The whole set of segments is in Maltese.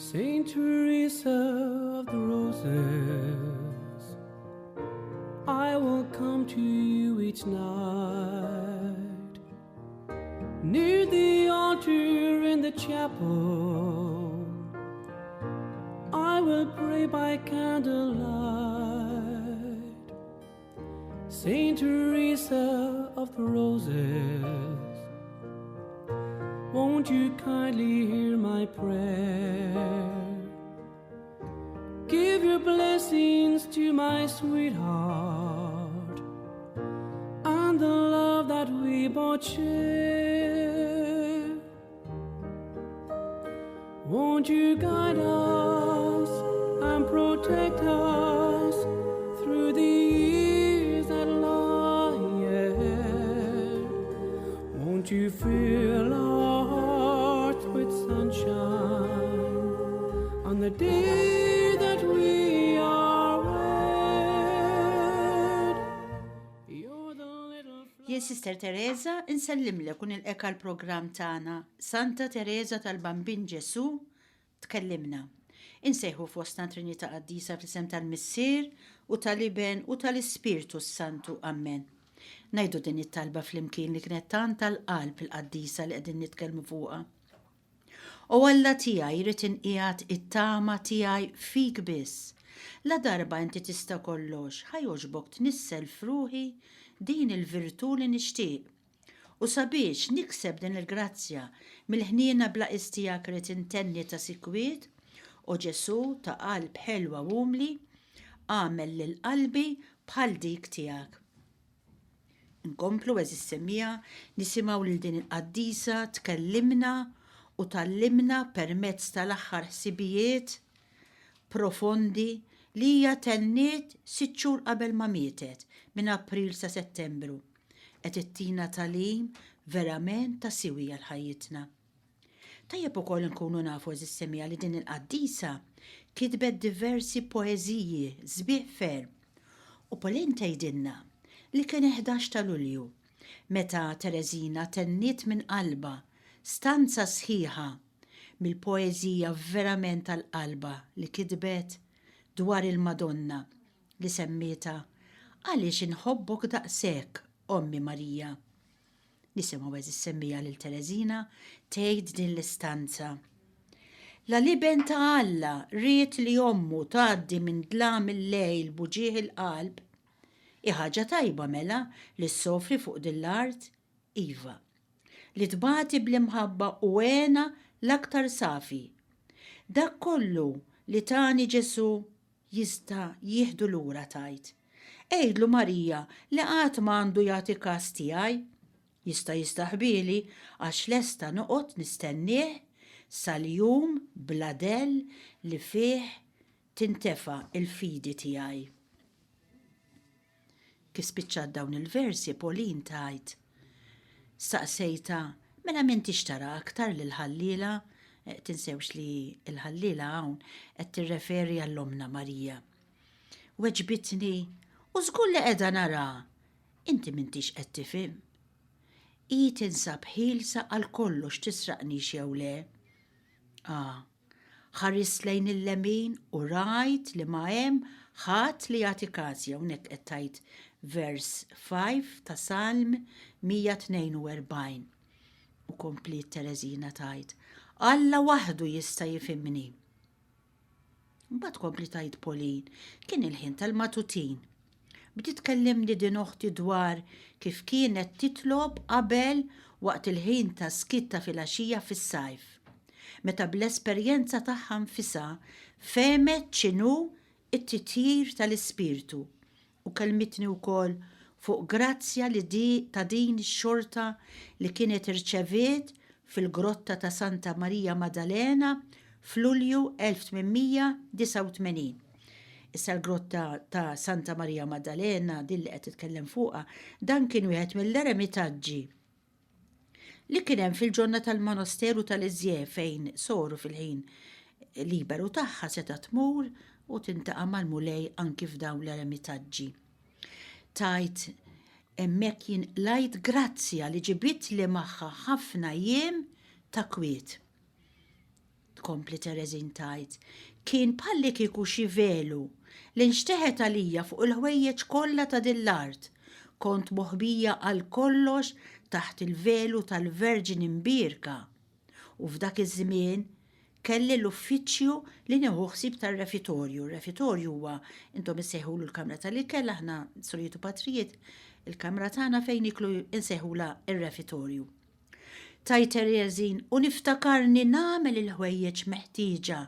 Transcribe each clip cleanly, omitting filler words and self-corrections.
Saint Teresa of the Roses, I will come to you each night. Near the altar in the chapel, I will pray by candlelight. Saint Teresa of the Roses, won't you kindly hear my prayer? Give your blessings to my sweetheart and the love that we both share. Won't you guide us and protect us through the years that lie ahead? Won't you fill our hearts with sunshine on the day that we are wed? You're the little Jien Sister Teresa insellimlek u nilqek għall-programm tagħna Santa Teresa tal-Bambin Ġesù tkellimna. Insejħu fostna Trinità Qaddisa fl-isem tal-Missier u tal-Iben u tal-Ispirtu s-Santu. Ammen. Ngħidu din it-talba flimkien li kienet tant għall-qalb il-qaddisa li qegħdin nitkellmu fuqha. O Alla tiegħi rrid inqiegħed it-tama tiegħi fik biss. Ladarba inti tista' kollox, ħa jogħġbok tnissel f'ruħi din il-virtù li nixtieq. U sabiex nikseb din il-grazzja, mill-ħniena bla qies tiegħek rrid intenni ta' sikwit, O Ġesù ta' qalb ħelwa u umli, agħmel lil qalbi bħal dik tiegħek. Inkomplu, għeżież semmiegħa, nisimgħu lil din il-qaddisa tkellimna u tgħallimna permezz tal-aħħar ħsibijiet profondi li hija tenniet sitt xhur qabel ma mietet, minn April sa Settembru. Qed ittina tagħlim verament ta' siwi għal ħajjitna. Tajjeb ukoll inkunu nafu għeżież semmiegħa li din il-qaddisa kitbet diversi poeżiji sbieħ ferm. U Pauline tgħidilna li kien 11 ta' Lulju meta Tereżina tenniet minn qalbha stanza sħiħa mill-poeżija verament għal qalbha li kitbet dwar il-Madonna li semmietha Għaliex inħobbok daqshekk, Ommi Marija. Nisimgħu għeżież semmiegħa lil Tereżina tgħid din l-istanza. La l-Iben ta' Alla ried li ommu tgħaddi minn dlam il-lejl b'uġigħ il-qalb, hi ħaġa tajba mela li ssofri fuq din l-art? Iva. Li tbati bl-imħabba hu hena l-aktar safi. Dak kollu li tani Ġesù jista' jieħdu lura tgħid. Għidlu Marija li qatt ma għandu jagħti kas tiegħi. Jista' jistaħbieli għax lesta noqgħod nistennieh sal-jum bla dell li fih tintefa' l-fidi tiegħi. Kif spiċċat dawn il-versi, Pauline tgħid, Staqsejtha, mela m'intix tara aktar lill-ħalliela? Tinsewx li l-ħalliela hawn qed tirreferi għal Ommna Marija. Weġbitni, U żgur li qiegħda naraha! Inti m'intix qed tifhem. Hi tinsab ħielsa għal kollox tisraqnix jew le. Ah, Ħarist lejn il-lemin u rajt li ma hemm ħadd li jagħti każi, hawnhekk qed tgħid vers 5 ta' Salm 142. U kompliet Tereżina tgħid, Alla waħdu jista' jifhimni. Mbagħad kompliet tgħid Pauline, kien il-ħin tal-matutin. Bdiet tkellimni din oħti dwar kif kienet titlob qabel waqt il-ħin ta' skiet ta' filgħaxija fis-sajf, meta bl-esperjenza tagħha nfisha fehmet x'inhu t-titjir tal-Ispirtu u kellmitni wkoll fuq grazzja li di ta' din ix-xorta li kienet irċeviet fil-grotta ta' Santa Marija Madalena f'Lulju 1889. Issa l-grotta ta' Santa Marija Madalena, din li qed titkellem fuqha, dan kien wieħed mill-eremitaġġi li kien hemm fil-ġonna tal-monasteru ta' Lisieux fejn soru fil-ħin liberu tagħha setgħet tmur u tintaqa' mal-Mulej anki f'dawn l-eremitaġġi. Tgħid hemmhekk jien qlajt grazzja li ġibitli magħha ħafna jiem ta' kwiet. Tkompli Tereżin tgħid, Kien bħallikieku xi velu li nxteħet għalija fuq il-ħwejjeġ kollha ta' din l-art. Kont moħbija għal kollox taħt il-velu tal-Verġni Mbierka. U f'dak iż-żmien kelli l-uffiċċju li nieħu ħsieb tar-refitorju. Ir-refitorju huwa, intom issejħulu l-kamra tal-ikel, aħna sorijiet u patrijiet, il-kamra tagħna fejn niklu insejħulha r-refitorju. Tgħid Tereżin, u niftakarni nagħmel il-ħwejjeġ meħtieġa,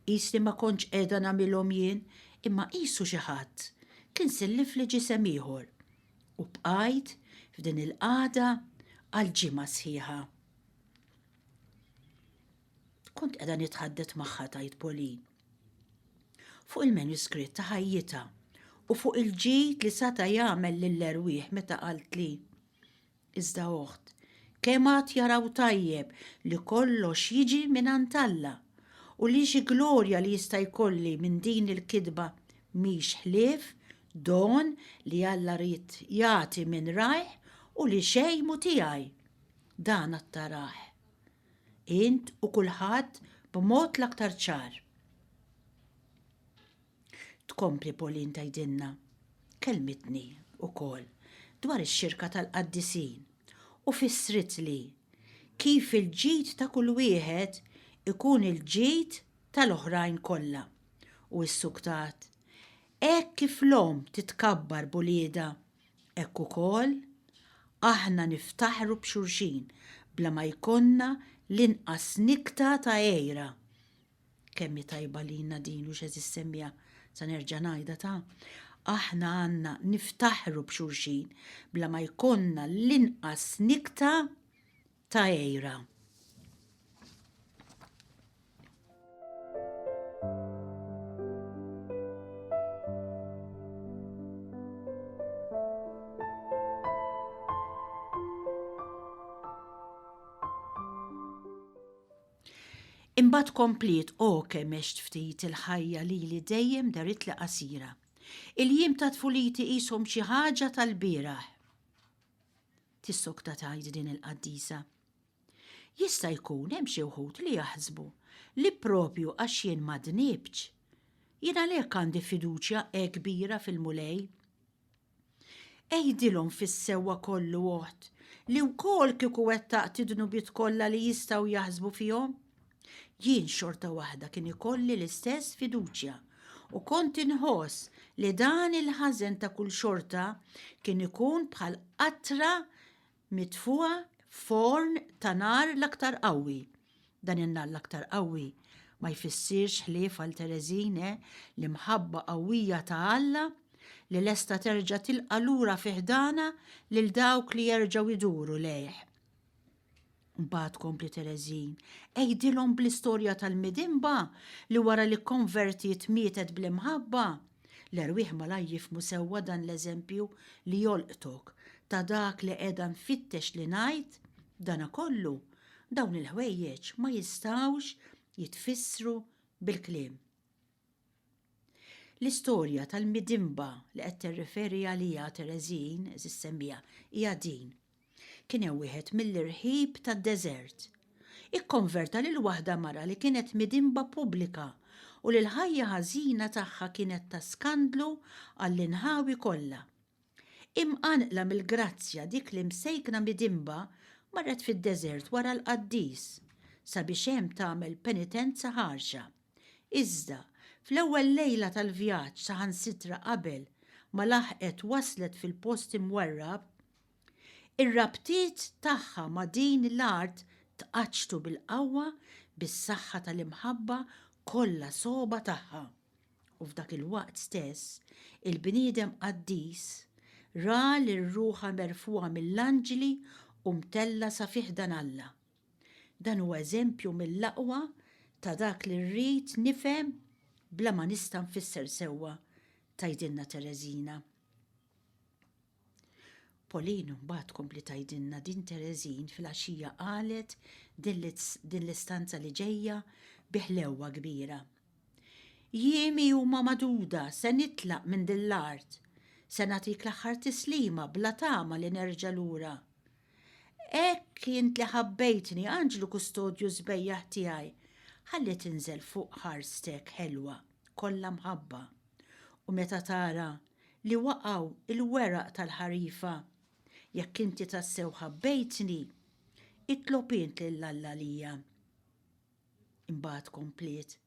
qisni ma kontx qiegħda nagħmilhom jien, imma qisu xi ħadd kien sellifli ġisem ieħor. U bqajt f'din il-qagħda għal ġimgħa sħiħa. Kont qiegħda nitħaddet magħha tgħid Pauline. Fuq il-manuskritt ta' ħajjitha u fuq il-ġid li sata' jagħmel lill-erwieħ meta qaltli Iżda oħt, kemm għad jaraw tajjeb li kollox jiġi mingħand Alla, u li xi glorja li jista' jkolli minn din il-kitba mhix ħlief don li Alla ried jagħti minn rajh u li xejn mhu tiegħi. Dan għad tarah int u kulħadd b'mod l-aktar ċar. Tkompli Pauline tgħidilna, Kellmitni wkoll dwar ix-xirka tal-qaddisin u fissritli kif il-ġid ta' kull wieħed ikun il-ġid tal-oħrajn kollha. U issuktat, Hekk kif l-omm titkabbar b'uliedha, hekk ukoll aħna niftaħru b'xulxin bla ma jkollna l-inqas nikta ta' għira. Kemm hi tajba lilna din u x'għeżież semmiegħa, sa nerġa' ngħidha ta'. Aħna għandna niftaħru b'xulxin bla ma jkollna l-inqas nikta ta' għira. Imbagħad kompliet, O kemm għext ftit il-ħajja lili dejjem daritli qasira. Il-jiem ta' tfuliti qishom xi ħaġa tal-bieraħ. Tissokta tgħid din il-qaddisa. Jista' jkun hemm xi wħud li jaħsbu li propju għax jien ma dnibtx, jien għalhekk għandi fiduċja hekk kbira fil-Mulej. Għidilhom fis-sewwa kollu, oħt, li wkoll kieku wettaqt id-dnubiet kollha li jistgħu jaħsbu fihom, jien xorta waħda kien ikolli l-istess fiduċja u kont inħoss li dan il-ħażen ta' kull xorta kien ikun bħal qatra mitfugħa f'forn ta' nar l-aktar qawwi. Dan in-nar l-aktar qawwi ma jfissirx ħlief għal Tereżine l-imħabba qawwija ta' Alla li lesta terġa' tilqa' lura fi ħdanha lil dawk li jerġgħu jduru lejh. Mbagħad tkompli Tereżin, għidilhom bl-istorja tal-midinba li wara li kkonvertiet mietet bl-imħabba. L-erwieħ malajr jifhmu sewwa dan l-eżempju li jolqtok ta' dak li qiegħda nfittex li ngħid, b'danakollu, dawn il-ħwejjeġ ma jistgħux jitfissru bil-kliem. L-istorja tal-midinba li qed tirriferi għaliha Tereżin, għeżież semmiegħa, hija din. Kien hemm wieħed mill-irħib tad-deżert. Ikkonverta lil waħda mara li kienet midinba pubblika u li l-ħajja ħażina tagħha kienet ta' skandlu għall-inħawi kollha. Imqanqla mill-grazzja dik l-imsejkna midinba marret fid-deżert wara l-qaddis sabiex hemm tagħmel penitenza ħarxa. Iżda, fl-ewwel lejla tal-vjaġġ saħansitra qabel ma laħqet waslet fil-post imwarrab, ir-rabtiet tagħha ma' din l-art tqaċċtu bil-qawwa bis-saħħa tal-imħabba kollha sogħba tagħha. U f'dak il-waqt stess, il-bniedem qaddis ra lil ruħha merfugħa mill-anġli u mtellgħa sa fi ħdan Alla. Dan huwa eżempju mill-aqwa ta' dak li rrid nifhem bla ma nista' nfisser sewwa, tgħidilna Tereżina. Pauline mbagħad tkompli tgħidilna din Tereżin filgħaxija qalet din l-istanza li ġejja bi ħlewwa kbira. Jiemi huma magħduda, se nitlaq minn din l-art. Se nagħtik l-aħħar tislima bla tama li nerġa' lura. Hekk int li ħabbejtni, anġlu kustodju sbejjaħ tiegħi. Ħalli tinżel fuq ħarstek ħelwa, kollha mħabba. U meta tara li waqgħu l-weraq tal-ħarifa, jekk inti tassew ħabbejtni, itlob int lil Alla għalija. Imbagħad kompliet,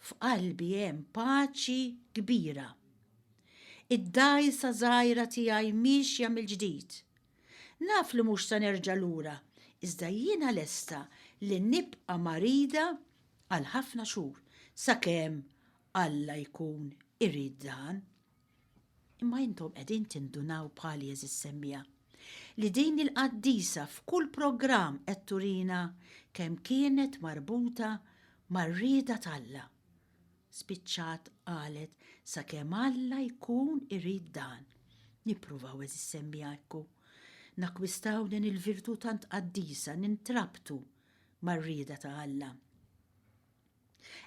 F'qalbi hemm paċi kbira. Id-dgħajsa żgħira tiegħi miexja mill-ġdid. Naf li mhux se nerġa' lura, iżda jiena lesta li nibqa' marida għal ħafna xhur sakemm Alla jkun irid dan. Imma intom qegħdin tindunaw bħali għeżież semmiegħa li din il-qaddisa f'kull programm qed turina kemm kienet marbuta mar-rieda t'Alla. Spiċċat qalet sakemm Alla jkun irid dan. Nippruvaw għeżież semmiegħa ekku nakkwistaw din il-virtù tant qaddisa nintrabtu mar-rieda ta' Alla.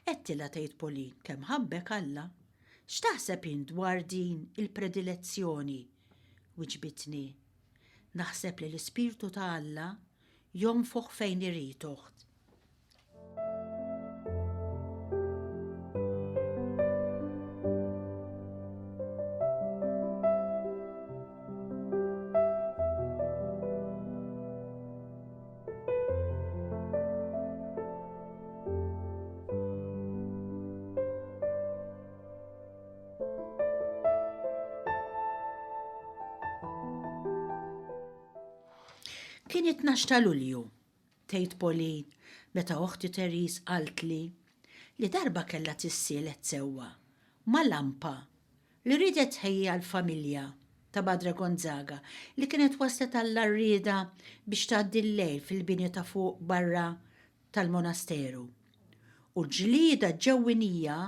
Għedtilha tgħid Pauline kemm ħabbek Alla. X'taħseb int dwar din il-predilezzjoni? Wiġbitni, Naħseb li l-Ispirtu ta' Alla jonfoħ fejn irid, oħt. Kien it-tnax ta' Lulju, tgħid Pauline, meta oħti Therese qaltli li darba kellha tissielet sewwa ma' lampa li riedet tħejji għall-familja ta' Madre Gonzaga li kienet waslet għall-għarrieda biex tgħaddi l-lejl fil-bini ta' fuq barra tal-monasteru. U l-ġlieda ġewwinija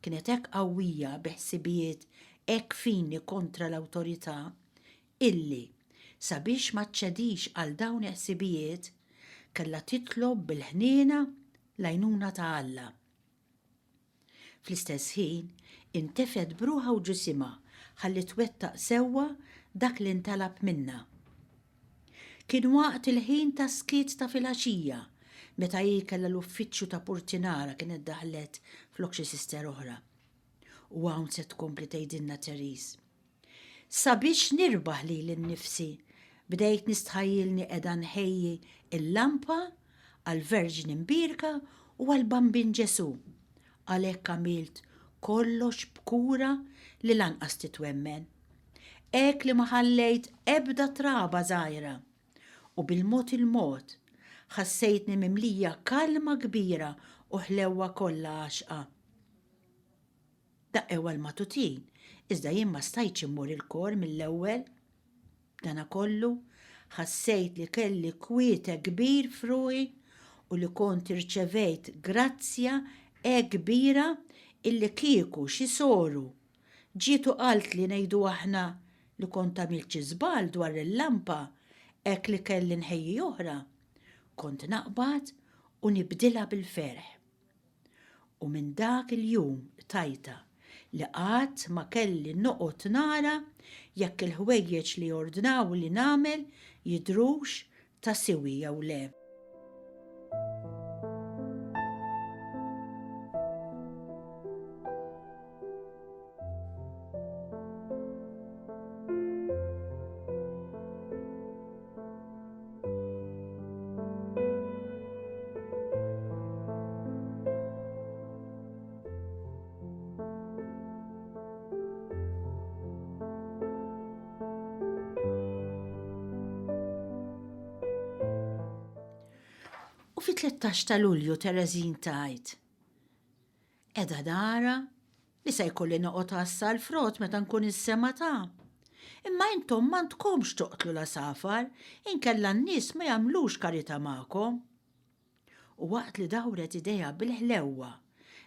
kienet hekk qawwija bi ħsibijiet hekk fini kontra l-awtorità illi, sabiex ma ċċedix għal dawn il-ħsibijiet, kellha titlob bil-ħniena l-għajnuna ta' Alla. Fl-istess ħin, intefgħet b'ruħha u ġisimha ħalli twettaq sewwa dak li ntalab minnha. Kien waqt il-ħin tas-skiet ta' filgħaxija, meta hi kellha l-uffiċċju ta' purtinara kienet daħlet flok xi sister oħra. U hawn se tkompli tgħidilna Therese. Sabiex nirbaħ lili nnifsi, bdejt nistħajjilni qiegħda nħejji l-lampa għall-Verġni Mbierka u għall-Bambin Ġesù. Għalhekk għamilt kollox b'kura li lanqas titwemmen. Hekk li ma ħallejt ebda traba żgħira. U bil-mod il-mod, ħassejtni mimlija kalma kbira u ħlewwa kollha għaxqa. Daqqew għall-matutin, iżda jien ma stajtx immur il-kor mill-ewwel. B'danakollu, ħassejt li kelli kwiet hekk kbir f'ruħi u li kont irċevejt grazzja hekk kbira illi kieku xi soru ġiet u qaltli ngħidu aħna li kont għamilt xi żball dwar il-lampa hekk li kelli nħejji oħra, kont naqbad u nibdilha bil-ferħ. U minn dak il-jum qtajtha li qatt ma kelli noqgħod nara jekk il-ħwejjeġ li ordnawli nagħmel jidhrux ta' siwi jew le. U fit-13 ta' Lulju Tereżin tgħid, Qiegħda nara li se jkolli noqgħod għassa l-frott meta nkun is-sema ta'. Imma intom m'għandkomx toqtlu l-għasafar, inkella n-nies ma jagħmlux karità magħkom. U waqt li dawret idejha bil-ħlewwa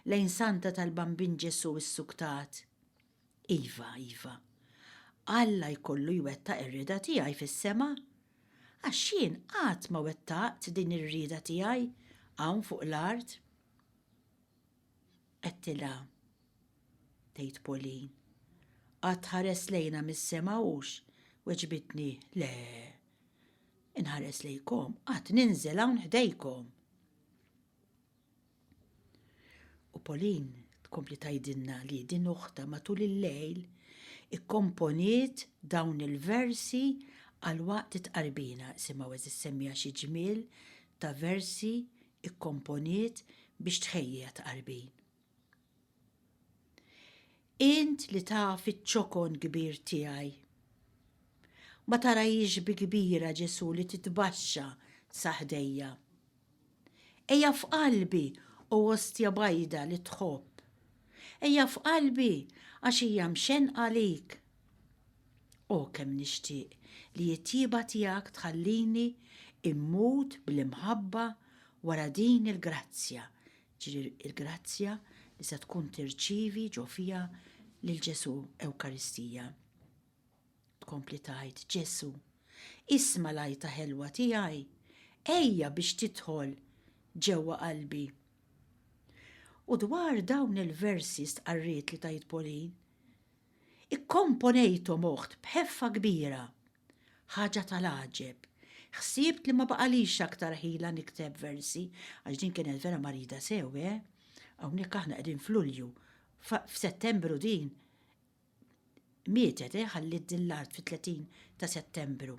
lejn Santa tal-Bambin Ġesù issuktat, Iva, iva, Alla jkollu jwettaq ir-rieda tiegħi fis-sema, għax jien qatt ma wettaqt din ir-rieda tiegħi hawn fuq l-art. Għedtilha, tgħid Pauline. Qatt tħares lejna mis-sema hux? Weġbitni, le. Inħares lejkom, qatt ninżel hawn ħdejkom. Pauline tkompli tgħidilna li din uħtha matul il-lejl ikkomponiet dawn il-versi għal waqt it-tqarbina. Isimgħu għeżież semmiegħa xi ġmiel ta' versi ikkomponiet biex tħejji għat-tqarbin. Int li taf iċ-ċokon kbir tiegħi. Ma tarahiex bi kbira Ġesù li titbaxxa sa ħdejja. Ejja f'qalbi, o ostja bajda li tħobb. Ejja f'qalbi għax hija mxennqa għalik. O kemm nixtieq li t-tjieba tiegħek tħallini immut bl-imħabba wara din il-grazzja, ġifieri il-grazzja li se tkun tirċievi ġo fiha lil Ġesù Ewkaristija. Tkompli tgħid, Ġesù, isma' l-għajta ħelwa tiegħi, ejja biex tidħol ġewwa qalbi. U dwar dawn il-versi stqarriet li tgħid Pauline, Ikkomponejthom oħt b'ħeffa kbira. Ħaġa tal-għaġeb. Ħsibt li ma baqalix aktar ħila nikteb versi, għax din kienet vera marida sew, eh? Hawnhekk aħna qegħdin f'Lulju. F'Settembru din mietet, eh, ħalliet din l-art fit-30 ta' Settembru.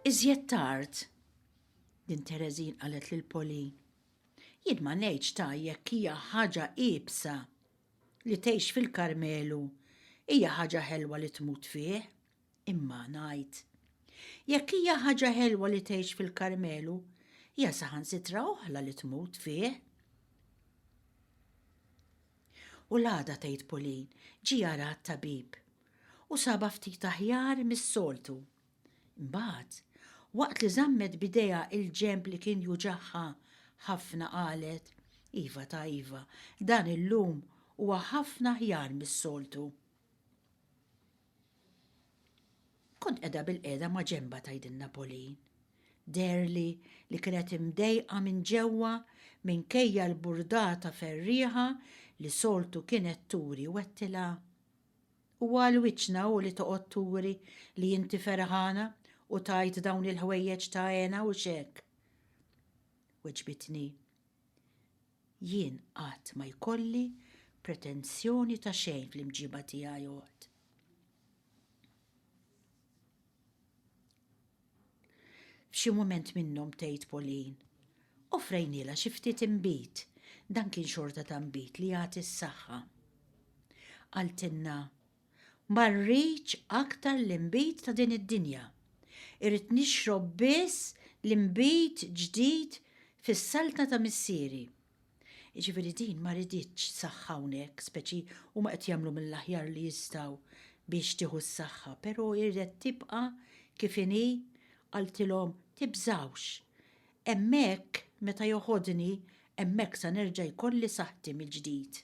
Iżjed tard, Din Tereżin qalet lil Pauline, Jien ma ngħidx ta' jekk hija ħaġa iebsa li tgħix fil-Karmelu hija ħaġa ħelwa li tmut fih, imma ngħid, jekk hija ħaġa ħelwa li tgħix fil-Karmelu, hija saħansitra oħla li tmut fih. U l-għada tgħid Pauline, ġie jaraha t-tabib u sabha ftit aħjar mis-soltu. Imbagħad, waqt li żammet b'idejha il-ġenb li kien juġagħha ħafna qalet, Iva ta' iva, dan illum huwa ħafna aħjar mis-soltu. Kont qiegħda bilqiegħda ma' ġenbha tgħidilna Pauline. Deherli li kienet imdejqa minn ġewwa minkejja l-burdata ferrieħa li soltu kienet turi u għedtilha, Huwa għal wiċċna hu li toqgħod turi li inti ferħana u tgħid dawn il-ħwejjeġ ta' hena hux hekk? Weġbitni, Jien qatt ma jkolli pretensjoni ta' xejn fl-imġiba tiegħi oħt. F'xi mument minnhom tgħid Pauline, offrejnielha xi ftit inbid, dan kien xorta ta' nbid li jagħti s-saħħa. Qaltilna, Ma rridx aktar l-inbid ta' din id-dinja. Irrid nixrob biss l-inbid ġdid fis-saltna ta' Missieri. Jiġifieri din ma riditx saħħa hawnhekk, speċi huma qed jagħmlu mill-aħjar li jistgħu biex tieħu s-saħħa, però hi riedet tibqa' kif inhi, qaltilhom tibżgħux. Hemmhekk meta joħodni, hemmhekk sa nerġa' jkolli saħħti mill-ġdid.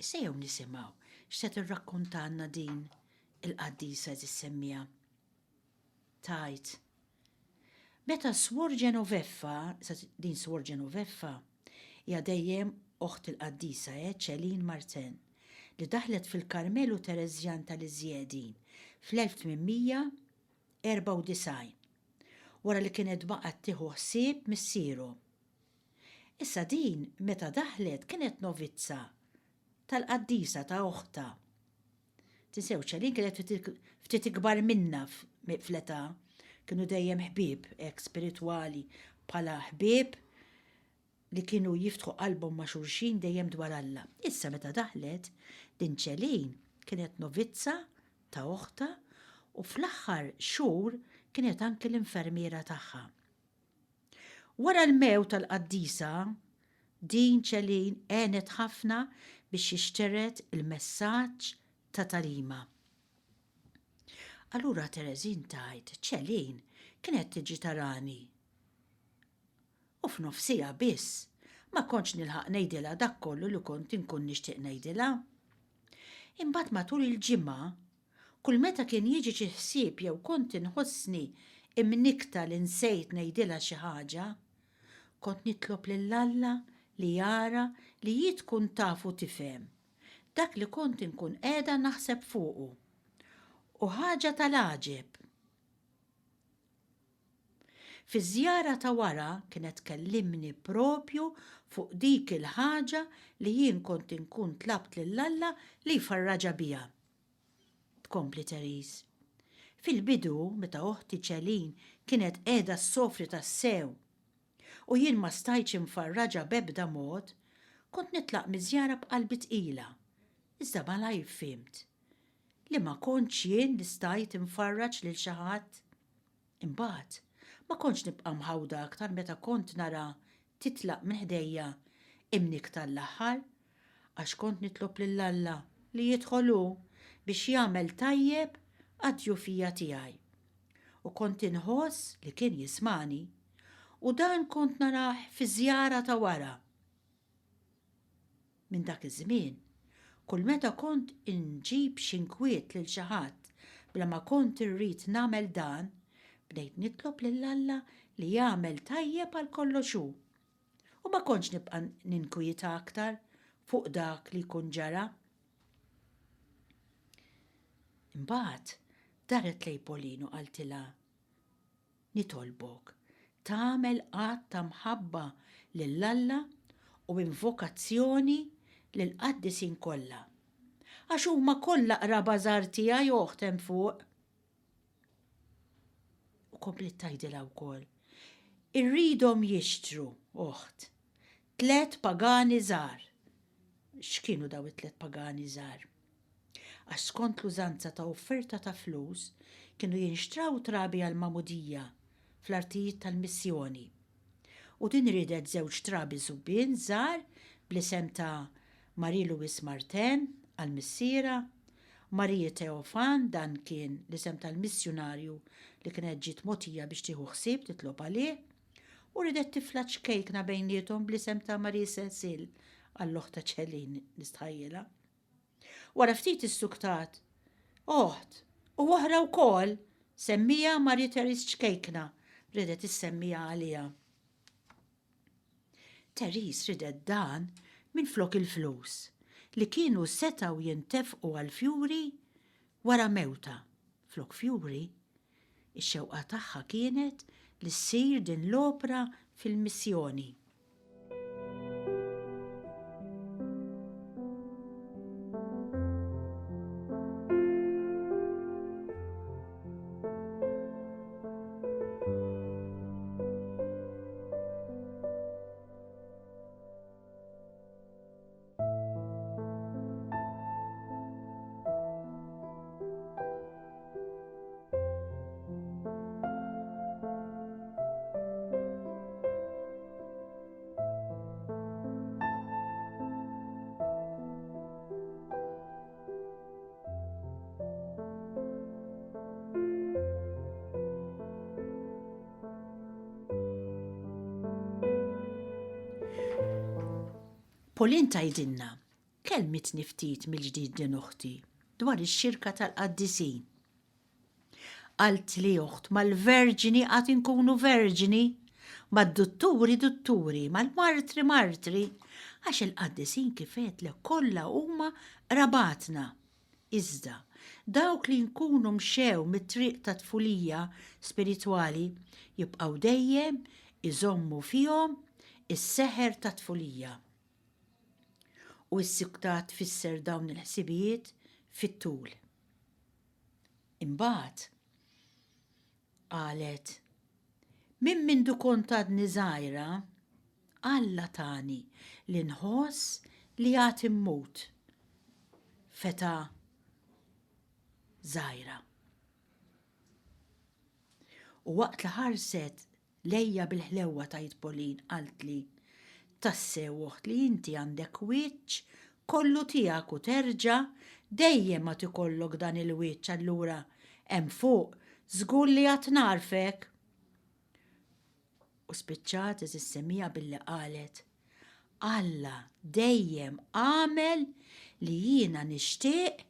Issa jew nisimgħu x'se tirrakkontalna din il-qaddisa eżis semmiha. Tgħid, Meta Swor Genoveffa, din Swor Genoveffa hija dejjem oħt il-qaddisa, eh, Céline Martin, li daħlet fil-Karmelu Tereżjan ta' Lisieux din fl-1894, wara li kienet baqgħet tieħu ħsieb missierhom. Issa din meta daħlet kienet novizza tal-qaddisa ta' oħtha. Tinsewx, Celine kienet ftit ikbar minna fl-età, kienu dejjem ħbieb hekk spiritwali, bħala ħbieb li kienu jiftħu qalbhom ma' xulxin dejjem dwar Alla. Issa meta daħlet, din Celine kienet novizza ta' oħtha u fl-aħħar xhur kienet anki l-infermiera tagħha. Wara l-mewt tal-qaddisa, din Celine għenet ħafna biex jixtered il-messaġġ ta' tagħlima. Allura Tereżin tgħid, Celine kienet tiġi tarani. U f'nofs siegħa biss, ma kontx nilħaq ngħidilha dak kollu li kont inkun nixtieq ngħidilha. Imbagħad matul il-ġimgħa, kull meta kien jiġi xi ħsieb jew kont inħossni imnikkta li nsejt ngħidilha xi ħaġa, kont nitlob lil Alla li jara li hi tkun taf u tifhem dak li kont inkun qiegħda naħseb fuqu. U ħaġa tal-għaġeb! Fiż-żjara ta' wara kienet tkellimni proprju fuq dik il-ħaġa li jien kont inkun tlabt lil Alla li jfarraġha biha. Tkompli Therese. Fil-bidu, meta oħti Céline kienet qiegħda ssofri tassew u jien ma stajtx infarraġha b'ebda mod, kont nitlaq miż-żjara b'qalbi tqila. Iżda malajr fhimt li ma kontx jien li stajt infarraġ lil xi ħadd. Imbagħad, ma kontx nibqa' mħawda aktar meta kont nara titlaq minn ħdejja imnikkta għall-aħħar, għax kont nitlob lil Alla li jidħol hu biex jagħmel tajjeb għad-djufija tiegħi. U kont inħoss li kien jismagħni, u dan kont narah fiż-żjara ta' wara. Minn dak iż-żmien, kull meta kont inġib xi nkwiet lil xi ħadd bla ma kont irrid nagħmel dan, bdejt nitlob lil Alla li jagħmel tajjeb għal kollox hu. U ma kontx nibqa' ninkwieta aktar fuq dak li jkun ġara. Imbagħad daret lejn Pauline u qaltilha, Nitolbok tagħmel att ta' mħabba lil Alla u invokazzjoni lill-qaddisin kollha. Għax huma kollha qraba żgħar tiegħi oħt hemm fuq. U kompliet tgħidilha wkoll, Irridhom jixtru, oħt, tlett pagani żgħar. X'kienu daw it-tlett pagani żgħar? Għax skont l-użanza ta' offerta ta' flus kienu jinxtraw trabi għall-magħmudija fl-artijiet tal-missjoni. U din riedet żewġ trabi subbien żgħar bl-isem ta' Marie-Louise Martin għal missierha, Marie Théophane dan kien l-isem tal-missjunarju li kienet ġiet mogħtija biex tieħu ħsieb titlob għalih, u riedet tifla ċkejkna bejniethom bl-isem ta' Marie Cécile għall-oħtha Céline nistħajjilha. Wara ftit issuktat, Oħt, u oħra wkoll, semmiha Marie Therese ċkejkna, riedet issemmiha għaliha. Therese ridet dan minflok il-flus li kienu setgħu jintefqu għall-fjuri wara mewtha. Flok fjuri, ix-xewqa tagħha kienet li ssir din l-opra fil-missjoni. Pauline tgħidilna, Kellmitni ftit mill-ġdid din uħti dwar ix-xirka tal-qaddisin. Qaltli oħt mal-verġni għad inkunu verġni, mad-dutturi dutturi, mal-martri martri, għax il-qaddisin kif għedtlek kollha huma qrabatna. Iżda, dawk li nkunu mxew mit-triq tat-tfulija spiritwali jibqgħu dejjem iżommu fihom is-seħer tat-tfulija. U s-sikta tfisser dawn il-ħsibijiet fit-tul. Imbagħad qalet, Minn mindu kont għadni żgħira, Alla tani li nħoss li għad immut f'età żgħira. U waqt li ħarset Lejja bil-ħlewwa tgħid Pauline qaltli, Tassew oħt li inti għandek wiċċ kollu tiegħek u terġa' dejjem għad ikollok dan il-wiċċ allura hemm fuq żgur li għad nagħrfek. U spiċċat għeżież semmiegħa billi qalet. Alla dejjem għamel li jiena nixtieq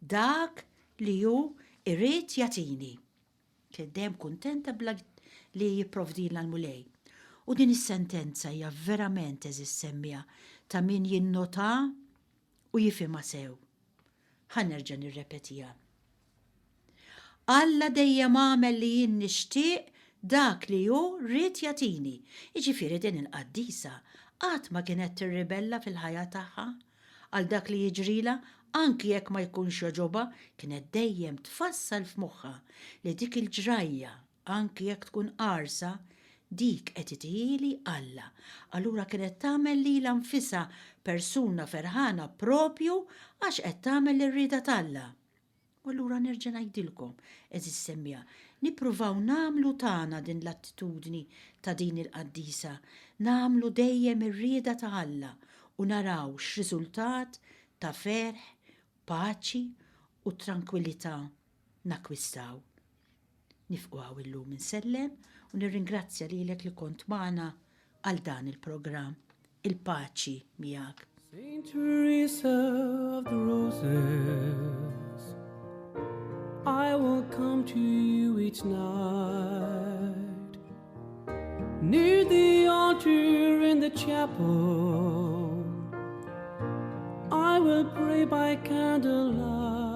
dak li hu jrid jagħtini. Kienet dejjem kuntenta b'dak li jipprovdilna l-Mulej. U din is-sentenza hija verament għeżież semmiegħa ta' min jinnotha u jifhimha sew. Ħa nerġa' nirrepetiha. Alla dejjem għamel li jien nixtieq dak li hu ried jagħtini. Jiġifieri din il-qaddisa qatt ma kienet tirribella fil-ħajja tagħha għal dak li jiġrilha anki jekk ma jkunx jogħġobha, kienet dejjem tfassal f'moħħha li dik il-ġrajja anki jekk tkun qarsa, dik qed itihieli Alla. Allura kienet tagħmel lilha nfisha persuna ferħana proprju għax qed tagħmel ir-rieda t'Alla. U allura nerġa' ngħidilkom, għeżież semmiegħa, nippruvaw nagħmlu tagħna din l-attitudni ta' din il-qaddisa, nagħmlu dejjem ir-rieda ta' Alla u naraw x'riżultat ta' ferħ, paċi u trankwillità nakkwistaw. Nifqu hawn illum insellem u nirringrazzja lilek li kont magħna għal dan il-programm. Il-paċi miegħek. Saint Teresa of the Roses, I will come to you each night. Near the altar in the chapel, I will pray by candlelight.